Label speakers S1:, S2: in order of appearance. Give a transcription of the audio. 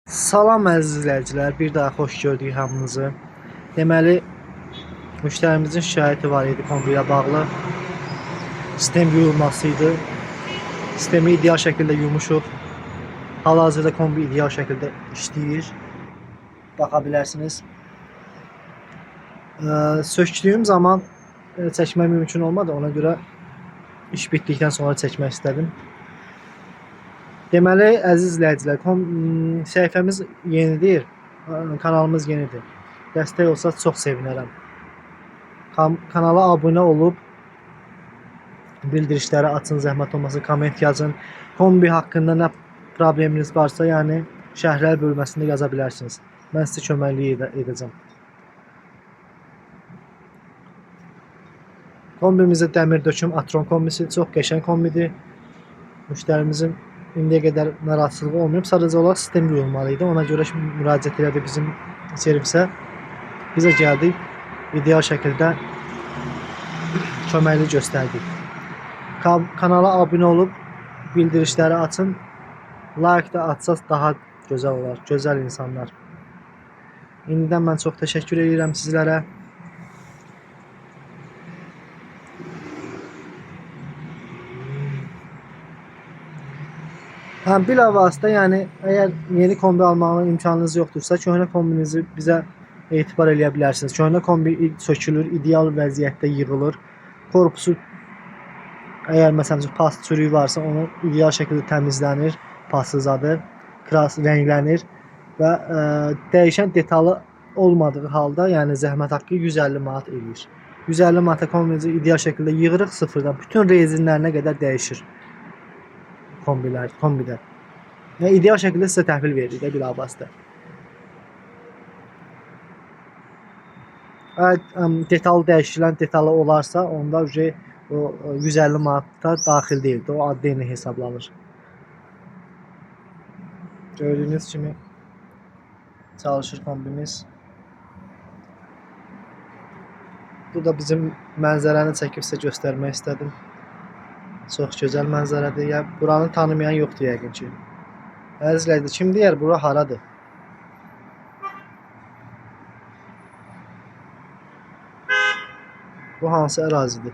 S1: Salam əziz izləyicilər, bir daha xoş gördük hamınızı. Deməli, müştərimizin şikayəti var idi kombi ilə bağlı. Sistem yuyulması idi. Sistemi ideal şəkildə yumuşuq. Hal-hazırda kombi ideal şəkildə işləyir. Baxa bilərsiniz. Söktüyüm zaman çəkmək mümkün olmadı. Ona görə iş bitdikdən sonra çəkmək istədim. Deməli, əziz izləyicilər, səhifəmiz yenidir, kanalımız yenidir. Dəstək olsa çox sevinərəm. Kanala abunə olub bildirişləri açın, zəhmət olmasa komment yazın. Kombi haqqında nə probleminiz varsa, yəni şərhlər bölməsində yaza bilərsiniz. Mən sizə köməklik edəcəm. Kombimizdə dəmir döküm Atron kombisi çox qəşəng kombidir. Müştərimizin indiyə qədər narahatçılığı olmayıb. Sadəcə olaraq sistem yuyulmalı idi. Ona görə müraciət elədi bizim servisə. Bizə gəldik. İdeal şəkildə köməklik göstərdik. Kanala abunə olub bildirişləri açın. Like da atsaz daha gözəl olar. Gözəl insanlar. İndidən mən çox təşəkkür edirəm sizlərə. Hə, bilavasitə, yəni əgər yeni kombi almağın imkanınız yoxdursa, köhnə kombinizi bizə etibar eləyə bilərsiniz. Köhnə kombi sökülür, ideal vəziyyətdə yığılır. Korpusu əgər məsələn üçün pas çürüyü varsa, onu ideal şəkildə təmizlənir, pası zadı, kras rənglənir və dəyişən detalı olmadığı halda, yəni zəhmət haqqı 150 manat eləyir. 150 manata kombinizi ideal şəkildə yığırıq sıfırdan, bütün rezinlərinə qədər dəyişir kombilər, kombidə. Və ideal şəkildə sizə təhvil veririk də bilavasitə. Əgər detal dəyişilən detalı olarsa, onda uje o 150 manata daxil deyildi. O adlı hesablanır. Gördüyünüz kimi çalışır kombimiz. Bu da bizim mənzərəni çəkib sizə göstərmək istədim. Çox gözəl mənzərədir. Yəni buranı tanımayan yoxdur yəqin ki. Əzizlər, kim deyər bura haradır? Bu hansı ərazidir?